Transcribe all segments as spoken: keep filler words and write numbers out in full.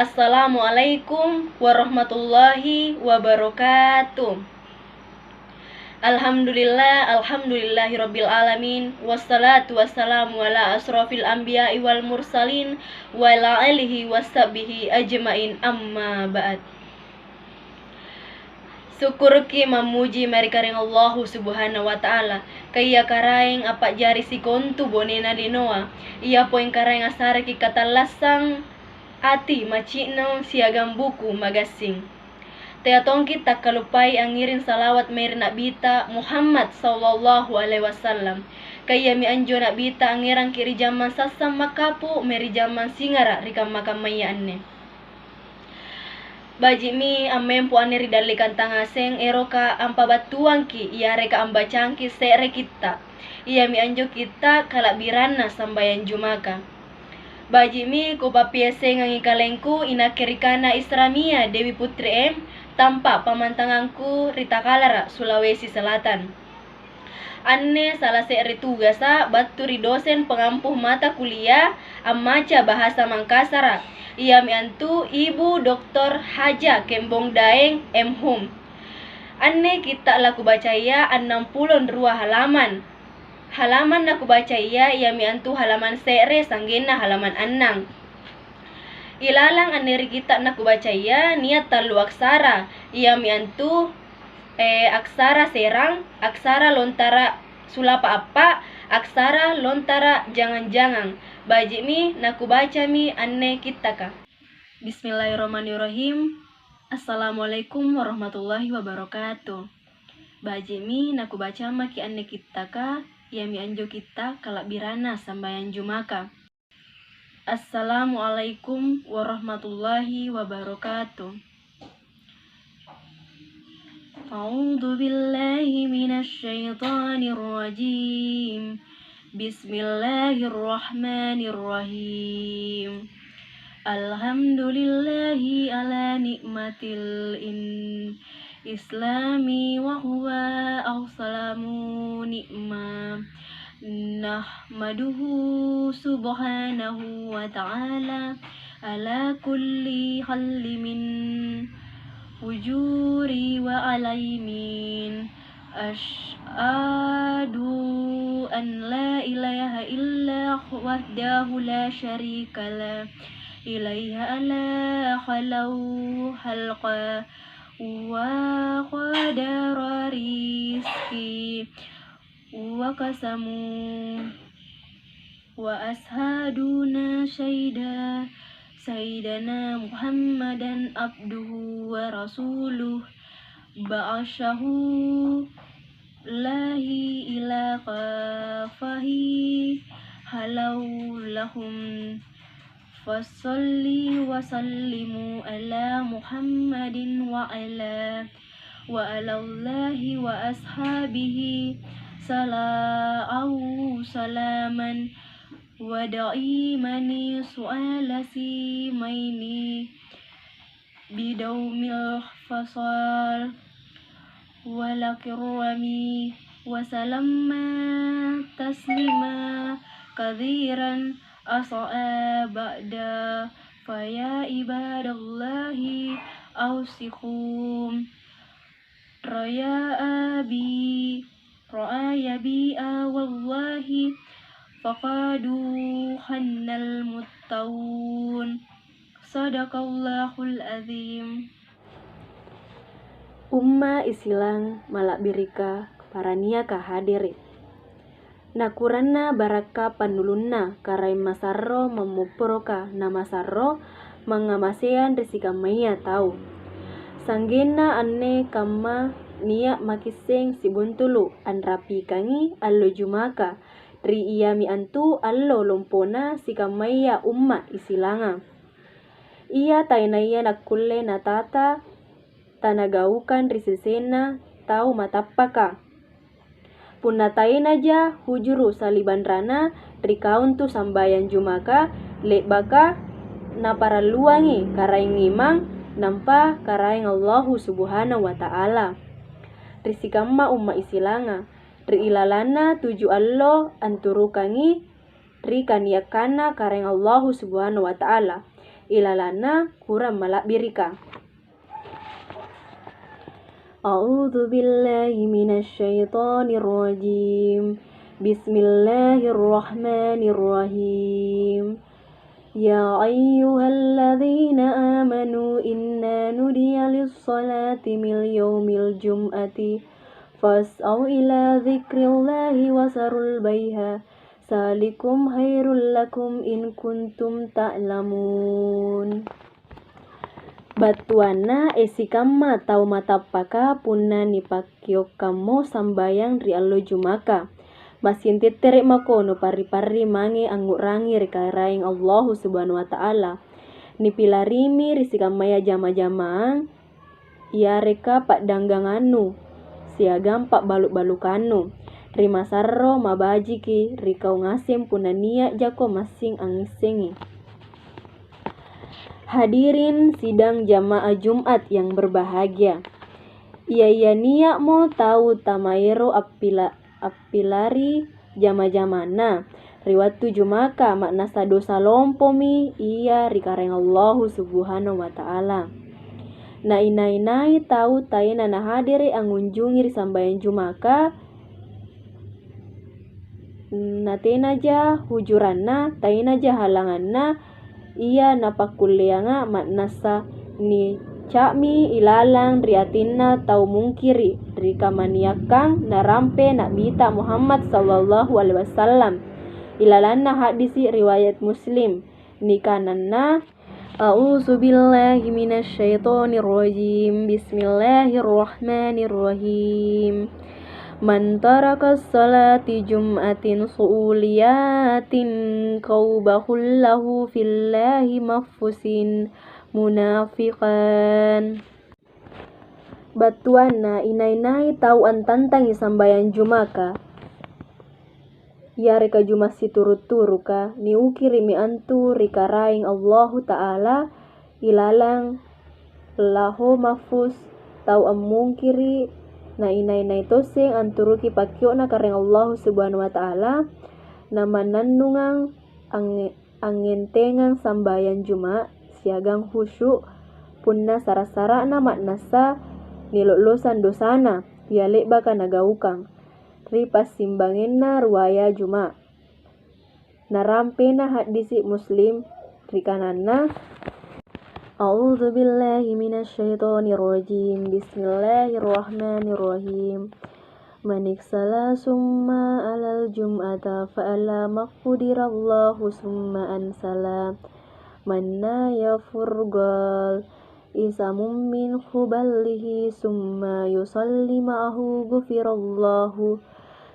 Assalamualaikum warahmatullahi wabarakatuh. Alhamdulillah, alhamdulillahirabbil alamin, wassalatu wassalamu ala asrofil anbiya'i wal mursalin, wa ala alihi wasahbihi ajmain, amma ba'd. Sukkuruki mammuji mae ri Karaeng Allahu Subhanahu wa Ta'ala, kaia Karaeng appa'jari sikontu bonena linoa, ia poeng Karaeng assareki katallassang ati maci'nong siagang buku magassing. Tea tongki takkaluppai angngiring salawat mae ri Na'bita Muhammad sallallahu alaihi wasallam, kaiami anjo Na'bita angngerangki ri jammang sassang makkapu mae ri jammang singara ri kamma-kammaya anne. Baji'mi ammempo anne ri dallekanta ngaseng eroka ampabattuangki yareka ambacangki se're kitta'. Iami anjo kitta' kala'biranna sambayang Jumaka. Baji'mi kupappiassengangi kalengku inakke ri kana Isramia Dewi Putri M, tampa' pammantangangku ri Takalara', Sulawesi Selatan. Anne sala se're tugasa' battu ri dosen pengampuh mata kuliah ammaca bahasa Mangkasara', iami antu Ibu Doktor Haja Kembong Daeng, M Hum. Anne kitta' lakubacaya annang pulo rua halaman. Halaman nakubacaya iami antu halaman se're sa'genna halaman annang. Ilalang anne ri kitta' nakubacaya nia' tallu aksara, iami antu, eh, aksara serang, aksara lontara sulapa' appa', aksara lontara jangang-jangang. Baji'mi nakubacami anne kittaka. Bismillahirrahmanirrahim. Assalamualaikum warahmatullahi wabarakatuh. Baji'mi nakubacang maki' anne kittaka, iami anjo kitta' kala'biranna sambayang Jumaka. Assalamualaikum warahmatullahi wabarakatuh. A'udzu billahi minasy syaithanir rajim. Bismillahirrahmanirrahim. Alhamdulillahi ala ni'matil in-, islami wa huwa a'zamu ni'mah. Nahmaduhu subhanahu wa ta'ala ala kulli halli min fujuri wa alaimin. Asyhadu an la ilaha illa wahdahu la syarika lah. Ilaiha ala halau halqa wa qadara rizki wa qasamu. Wa asyhaduna syaida sayyidana Muhammadan abduhu wa rasuluh, ba'atsahu lahi ila kafahi halau lahum. Fasalli wa sallimu ala Muhammadin wa ala, wa alallahi wa ashabihi sala'au salaman wa da'imani su'ala simaini bidaumil fasal. Walakirrami wa salamma taslima katsiran as'a ba'da, faya ibadallahi ausikum raya abi raya bi'a wallahi faqadu hannal muttaun. Sadaqallahul azim. Umma' Isilang mala'birika para niaka hadere'. Nakuranna barakka' pannulunna Karaeng Masarro mammopporoka na masarro mangngamaseang ri sikammaya tau. Sa'genna anne kamma nia' makisseng sibuntulu' anrapikangi allo Jumaka, ri iami antu allo lompona sikammaya umma' Isilanga. Ia taenaya nakkulle natata tanagaukang ri sesena tau matappaka. Punna taenaja hujuru' salibanrana ri kau antu sambayang Jumaka, le'baka naparalluangi Karaeng Imang, nampa Karaeng Allahu Subhanahu wa Ta'ala. Ri sikamma umma' Isilanga, ri ilalanna tuju allo anturukangi ri kaniakkanna Karaeng Allahu Subhanahu wa Ta'ala. ilalanna kurang mala'birika. A'udzu billahi minasyaitonir rajim. Bismillahirrahmanirrahim. Ya ayyuhalladzina amanu inna nudiya lis-salati min yaumil jum'ati fas'au ila dzikrillahi wa dzarul bai'a. Dzalikum khairul lakum in kuntum ta'lamun. Battuanna, e sikamma tau matappaka, punna nipakkio'kammo sambayang ri allo Jumaka, massing tettere' mako nuparri-parri mange angngu'rangi ri Karaeng Allahu Subhanahu wa Ta'ala. Nipilarimi ri sikammaya jama-jamang, yareka pa'danggangannu siagang pa'balu'-balukannu ri masarro mabajiki ri kau ngaseng punna nia' jako massing angngissengi. Hadirin sidang jamaah Jumat yang berbahagia. Iya-iya nia'mo tau tamaero appila-, appilari jama-jamanna ri wattu Jumaka, ma'nassa dosa lompomi ia ri Karaeng Allahu Subhanahu wa Ta'ala. Na inai-nai tau taena nahadere' angngunjungi ri sambayang Jumaka, natenaja hujuranna, taenaja halanganna, ia napakkulleanga, ma'nassa nica'mi ilalang ri atinna tau mungkiri' ri kamaniakkang narampe Na'bita Muhammad sallallahu alaihi wasallam, ilalanna haddisi' riwayat Muslim, nikananna, A'udzu billahi minasyaitonir rajim. Bismillahirrahmanirrahim. Man taraka sholati jum'atin su'uliyatin qaubahullahu fillahi mahfusin munafiqan. Battuanna, inai-nai tau antantangi sambayang Jumaka, yareka Juma' situru'-turuka, niukiri'mi antu ri Karaeng Allahu Ta'ala ilalang Lauhul Mahfuz, tau ammungkiri', na inai-nai tosseng anturuki pakkio'na Karaeng Allahu Subhanahu wa Ta'ala, namannannungang angnge-, angngentengang sambayang Juma' siagang khusyu', punna sara'-sara'na ma'nassa nilo'losang dosana ia le'baka nagaukang ri passimbangenna ruaya Juma'. Narampena haddisi' Muslim ri kananna, A'udzu billahi minasyaitonir rajim. Bismillahirrahmanirrahim. Maniksala summa alal jum'ata fa'ala maqdirallahu summa ansala. Manna yafurgal isamum min huballihi summa yusalli ma'ahu gufirallahu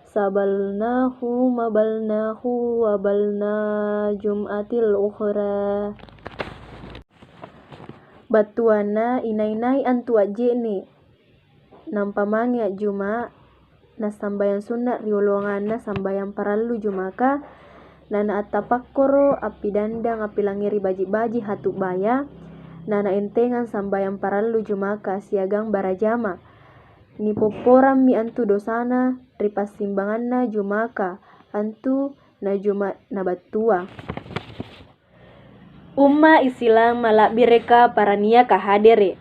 sabalnahu mabalnahu wa balna jum'atil ukhra. Battuanna, inai-nai antu a'je'ne' nampa mange a'juma', nassambayang sunna' ri oloanganna sambayang parallu Jumaka, na naattapakkoro' appidandang appilangngeri baji'-baji' hatu'baya, na naentengang sambayang parallu Jumaka siagang barajama. Nipopporammi antu dosana ri passimbanganna Jumaka antu na Juma' nabattua. Umma' Isilang mala'bireka para niaka hadere'.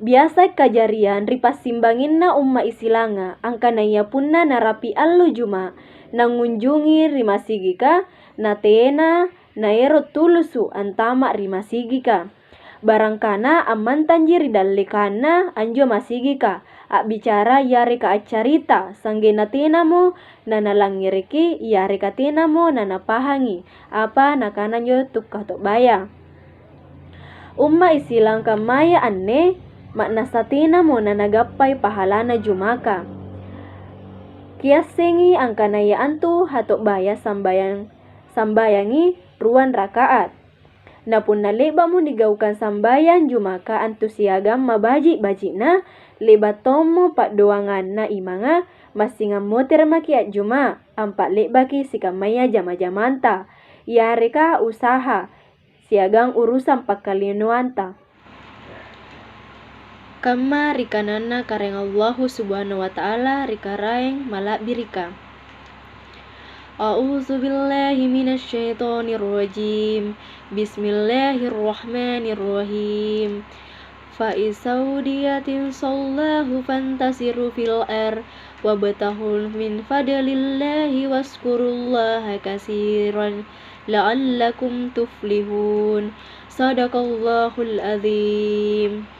Biasai kajariang ri passimbanginna umma' Isilanga angkanaya punna narapi' allo Juma', nangngunjungi ri masigika, natena naero' tulusu' antama' ri masigika. Barangkana ammantanji ri dallekanna anjo masigika, a'bicara yareka accarita, sanggenna tenamo nanalangngereki yareka tenamo nanapahangi apa nakana anjo tukka to'baya. Umma' Isilang kammaya anne ma'nassa tenamo nanagappai pahalana Jumaka. Kiassengi angkanaya antu hato'baya sambayang, sambayangi ruang raka'at. Na punna le'ba'mo nigaukang sambayang Jumaka antu siagang mabaji'-baji'na, le'ba' tommo paddoanganna imanga, massing ammotere' maki' a'juma', ampa'le'baki sikammaya jama-jamanta, yareka usaha, siagang urusang pakkalinoanta. Kamma ri kananna Karaeng Allahu Subhanahu wa Ta'ala ri Karaeng Mala'birika, أعوذ بالله من الشيطان الرجيم. بسم الله الرحمن الرحيم. فإذا قضيت الصلاة فانتشروا في الأرض وابتغوا من فضل الله واذكروا الله كثيرا لعلكم تفلحون. صدق الله العظيم.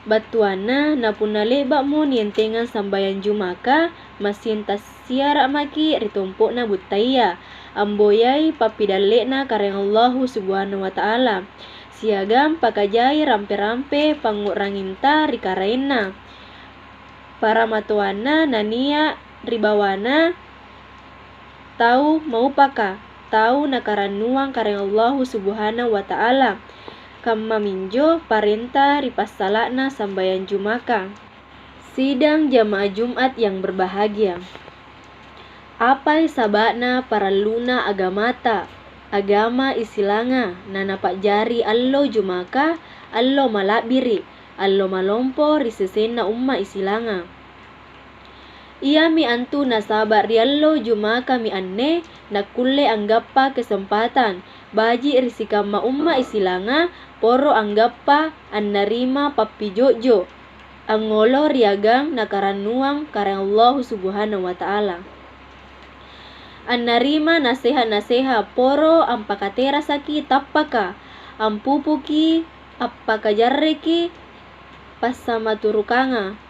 Battuanna, na punna le'ba'mo nientengang sambayang Jumaka, massing tassiara' maki' ri tompo'na buttaya, amboyai pappidalle'na Karaeng Allahu Subhanahu wa Ta'ala, siagang pakajai rampe-rampe pangngu'ranginta ri Karaenna. Paramatoanna nania' ri bawana tau maupaka, tau nakarannuang Karaeng Allahu Subhanahu wa Ta'ala, kammaminjo parenta ri passala'na sambayang Jumaka. Sidang jamaah Jumat yang berbahagia. Apai saba'na paralluna agamata, agama Isilanga, nanapa'jari allo Jumaka, allo mala'biri', allo malompo ri sesena umma' Isilanga? Iami antu nasaba' ri allo Jumakami anne nakkulle anggappa kesempatan baji' ri sikamma umma' Isilanga poro anggappa annarima pappijo'jo', angngolo ri agang nakarannuang Karaeng Allahu Subhanahu wa Ta'ala. Annarima naseha-naseha poro ampakaterasaki tappaka, ampupuki, appakajarreki passamaturukanga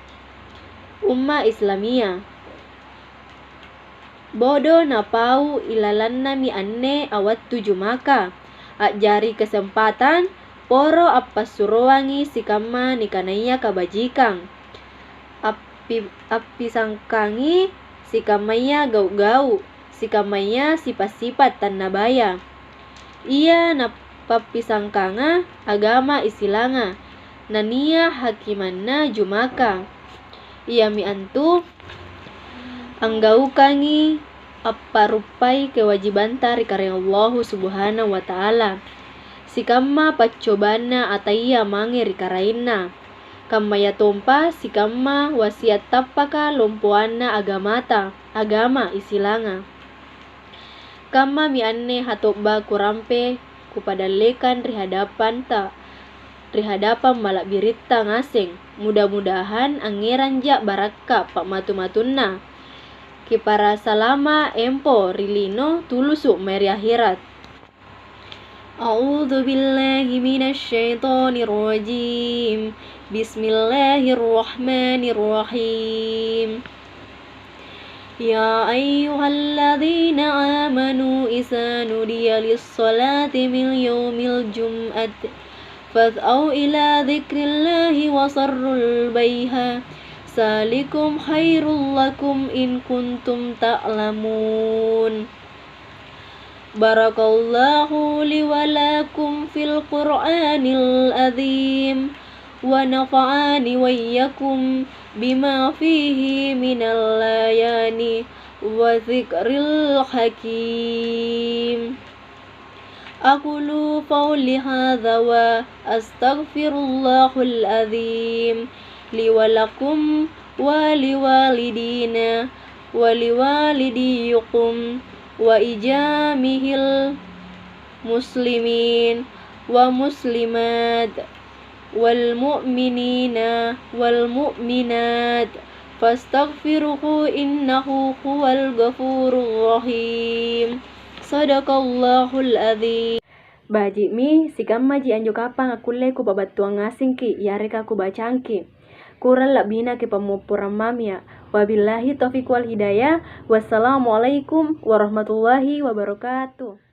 umma' Islamia. Bodo napau ilalannami anne awattu Jumaka, a'jari kesempatan poro appassuroangi sikamma nikanaya kabajikang, appi-, appisangkangi sikammaya gau'-gau', sikammaya sipa'-sipa' tannabaya. Ia napappisangkanga agama Isilanga, nania' hakimanna Jumaka. Iami antu anggaukangi apparuppai kewajibanta ri Karaeng Allahu Subhanahu wa Ta'ala, sikamma paccobaanna ataya mange ri Karaenna, kammayatompa sikamma wasiat tappaka lompoanna agamata, agama Isilanga. Kammami anne hato'ba kurampe kupadallekang ri hadapanta, ri hadapang mala'biritta ngaseng. Mudah-mudahan angngerangja' barakka' pa'matu-matunna. Kiparasalama' empo ri lino tulusu' mae ri akhirat. أعوذ بالله من الشيطان الرجيم. بسم الله الرحمن الرحيم. يا أيها الذين آمنوا إذا نودي للصلاة من يوم الجمعة فاسعوا إلى ذكر الله وذروا البيع ذلكم خير لكم إن كنتم تعلمون. بارك الله لي ولكم في القرآن العظيم، ونفعني وإياكم بما فيه من الآيات والذكر الحكيم. أقول قولي هذا وأستغفر الله العظيم لي ولكم ولوالدينا ولوالديكم ولجميع المسلمين والمسلمات والمؤمنين والمؤمنات فاستغفروه إنه هو الغفور الرحيم. صدق الله العظيم. Baji'mi, sikammaji anjo kapang akkulle kupabattuang ngasengki', yareka kubacangki'. Kurang la'bina kipammopporang mamia'. Wabillahi taufiq wal hidayah. Wassalamualaikum warahmatullahi wabarakatuh.